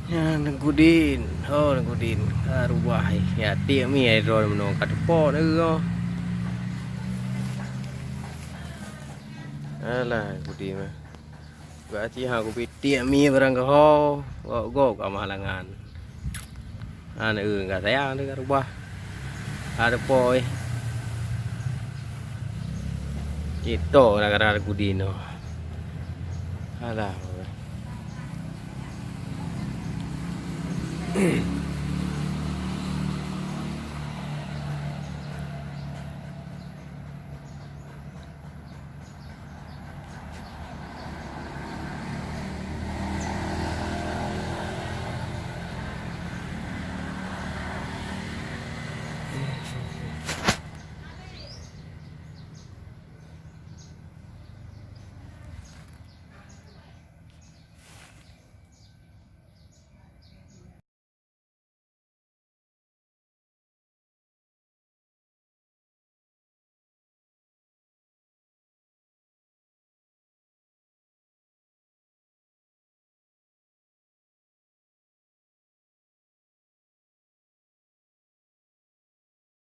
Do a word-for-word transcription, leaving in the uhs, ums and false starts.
Nyan Teungku Din. Oh, Teungku Din. Ka rubah, eh. Ya, tiek mi, eh, droe meunoe ka teupok, eh, oh. Alah, Teungku Din mah. Bak cit ha kupi tiek mi barang keuho, gok-gok ka meuhalangan. Aneuk ka sayang teuh ka rubah. Ka teupok, eh. Cit tok gara-gara Teungku Din nyoe. Alah.